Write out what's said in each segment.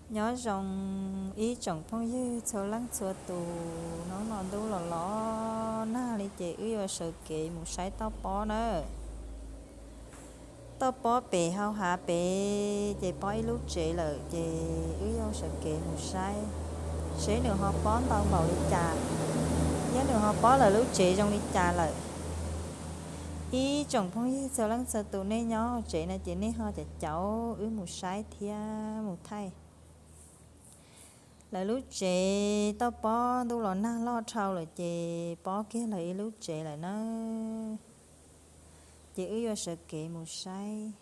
Nyob zoo ib tsoom phooj ywg txhua leej txhua tus, hnub no ntuj los los nag li ces wb yuav sawv kev mus saib toj pob nawb. Toj pob pem hau hav pem ces pob ib lub tsev lawm ces wb yuav sawv kev mus saib seb nws ho pob ntau npaum li cas, thiab nws ho pob lawv lub tsev zoo li cas lawm. Ib tsoom phooj ywg txhua leej txhua tus, nej nyob hauv tsev no ces nej ho caum caum wb mus saib thiab mus thaij. Lawv lub tsev toj pob, ntuj los nag loj dhau lawm ces pob kiag lawv ib lub tsev lawm na. Ces wb yuav sawv kev mus saib,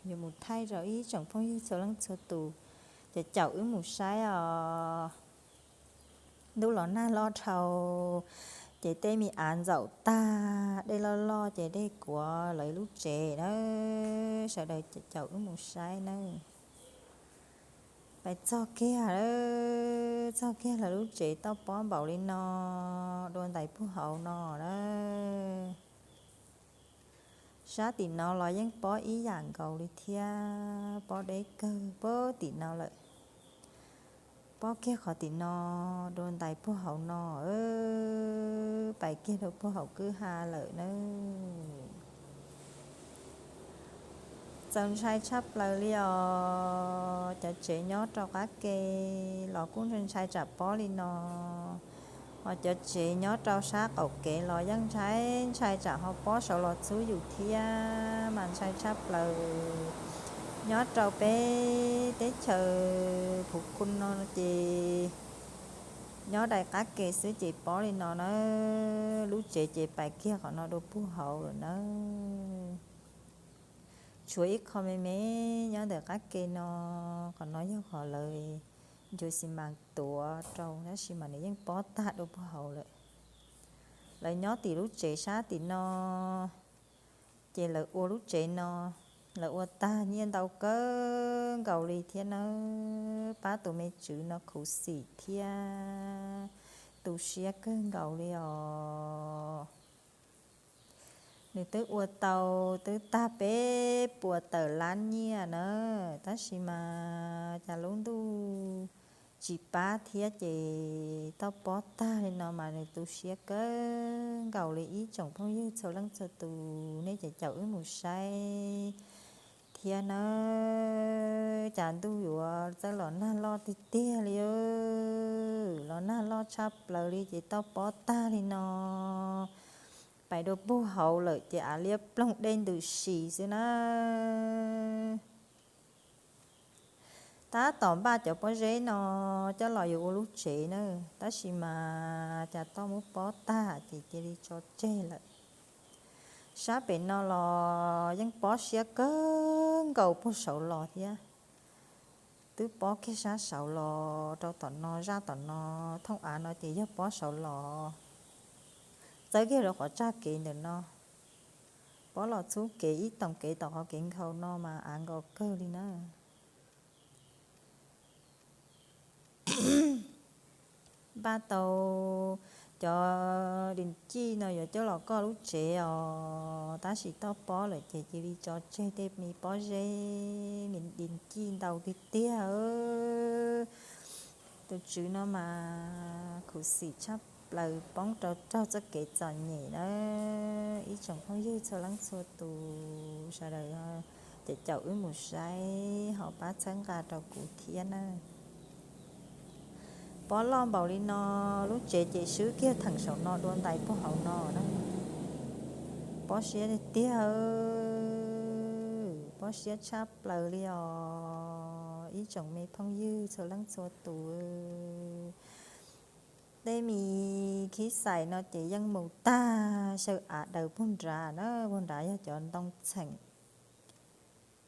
yuav mus thaij rau ib tsoom phooj ywg txhua leej txhua tus, caum caum wb mus saib os. Ntuj los nag loj dhau, ces tej me av ntxaum tag, dej loj loj ces dej kuav lawv lub tsev na. Sawv daws caum caum wb mus saib nawb. Pais txog kiag, txog kiag lawv lub tsev toj pob npaum li no, dua ntais puag hauv no na. Sab tim no los yeej pob ib yam nkaus li thiab, pob deb kawg puag tim no lawm. Pob kiag qhov tim no, dua ntais puag hauv no, pais kiag rau puag hauv kwj ha lawm na. Txaus ntshai tshaj plaws li os, cov tsev nyob rau qab ke los kuj ntshai tsam pob li no, ho cov tsev nyob rau sab qaum kev los yeej ntshai ntshai tsam ho pob saud los txhub yus thiab, mas ntshai tshaj plaws. Nyob rau peb teb chaws Phuv Khu no ces nyob daim qab ke xwb ces pob li no na, lub tsev ces pais kiag qhov no dua puag hauv lawm na. Tshuav ib qho me me nyob ntawm qab ke no, qhov no yog qhov lawv nchuav xi mas tuav rau tab sis mas nws yeej pob tag dua puag hauv lawm. Lawv nyob tim lub tsev sab tim no, ces lawv ua lub tsev no, lawv ua tag nyiaj ntau kawg nkaus li thiab nawb. Pab tus me tswv no khuv xim thiab tu siab kawg nkaus li os. Nws twb ua tau twb tag peb puas tawm lab nyiaj na, tab sis mas cas lub ntuj tsis pab thiab ces toj pob tag li no mas nws tu siab kawg nkaus li ib tsoom phooj ywg txhua leej txhua tus, nej caum caum wb mus saib thiab nawb. Cas ntuj yuav txawj los nag loj tiag tiag li, los nag loj tshaj plaws li ces toj pob tag li no, pais dua puag hauv lawm ces av liab ploog dej ntws si xwb na. Tab tom npaj cov pob zeb no coj los yuav ua lub tsev na, tab sis mas cas toj muab pob tag ces cia li tso tseg lawm. Sab pem no los yeej pob siab kawg nkaus puag saud los thiab. Twb pob kiag sab saud los rau tom no, zaj tom no, thooj av no ces yog pob saud los, txawb kiag rau qhov tsag kev ntawm no. Pob los txhub kev ib toom kev tom qhov kev nkhaus no mas av nkaus kawg li na. Npaj tau cov dis cij no yuav coj los koj lub tsev os, tab sis toj pob lawm ces cia li tso tseg tej me pob zeb me dis cij ntau tiag tiag. Tus tswv no mas khuv xim tshaj plaws poob rau raug txoj kev txom nyem na. Ib tsoom phooj ywg txhua leej txhua tus sawv daws caum caum wb mus saib ho pab txhawb nqa rau kuv thiab na. Pob loj npaum li no, lub tsev ces swb kiag theem saum no dua ntais puag hauv no na. Pob siab tiag tiag, pob siab tshaj plaws li os ib tsoom me phooj ywg txhua leej txhua tus. Tej me khib xais no ces yeej mus tag xyaw av daws puag nrad na, puag nrad yog cov ntoo txheem.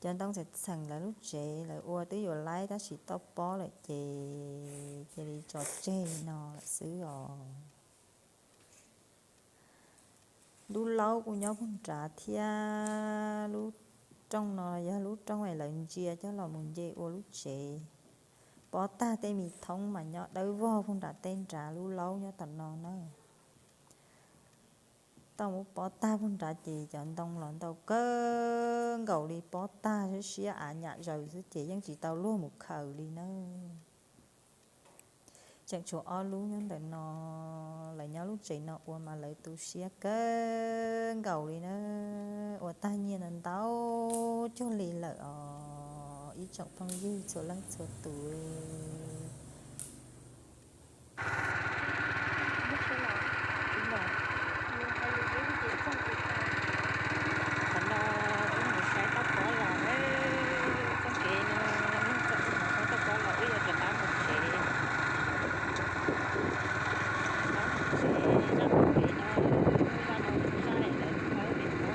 Cov ntoo txheem txheem lawv lub tsev lawv ua twb yuav laib tab sis toj pob lawm ces cia li tso tseg li no lawm xwb os. Lub laub kuj nyob puag nrad thiab, lub rooj no yog lub rooj es lawv ntsia coj los mus nce ua lub tsev. Pob tag tej me thoob mas nyob dawb vog puag nrad tej nrad lub laub nyob tom no na. Tau muab pob tag puag nrad ces cov ntoo los ntau kawg nkaus li, pob tag siab siab av nyam zaws xwb ces yeej tsis tau luag mus khaws li na. Tseem tshuav ob lub nyob ntawm no, lawv nyob lub tsev no ua mas lawv tu siab kawg nkaus li na, ua tag nyiaj ntau ntau cuag li lawm os ib tsoom phooj ywg txhua leej txhua tus. Qhov no wb mus saib toj pob los, txoj kev no, txoj kev no toj pob los wb yuav rov qab mus tsev. Rov qab mus tsev, zaj kev no, zaj no, zaj lawv khawb li no.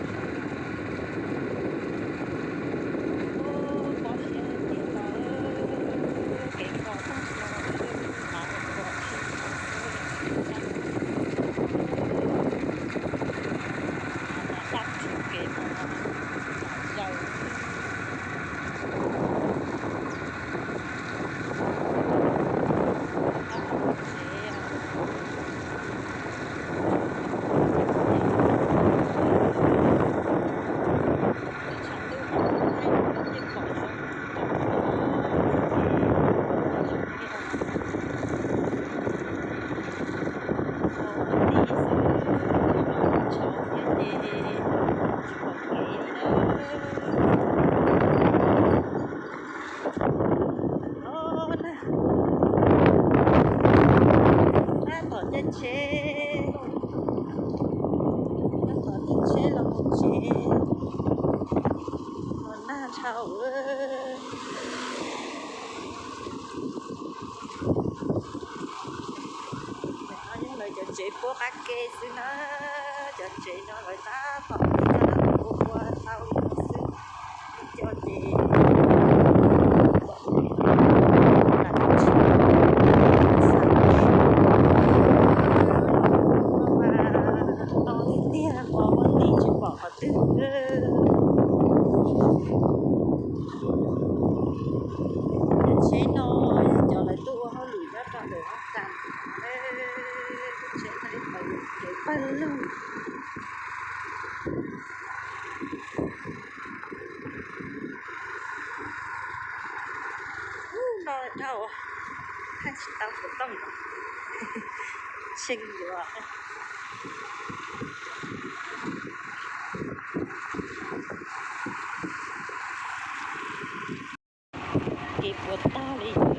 Pob siab tiag los, kev nkaus tag no, qhov uas nkaus tsis tau, zaj no, zaj tsuv kev no, zaws. Tab tom caij tsheb, tab tom caij tsheb los mus tsev, los nag dhau. No yog lawv cov tsev puab qab ke xwb na, cov tsev no lawv tab tom ua tau li no xwb, ib co ces to tiag tiag, ua ua tib tsis pom qhov twg. Tsheb no yog cov lawv tuaj ua hauj lwm nyob rau ntawm Hoob Kas, tsheb no ib qho kev pawg lug. Ub, no dhau, thaij tsis tau tus tooj, tshee yuav. Kev puas tag li.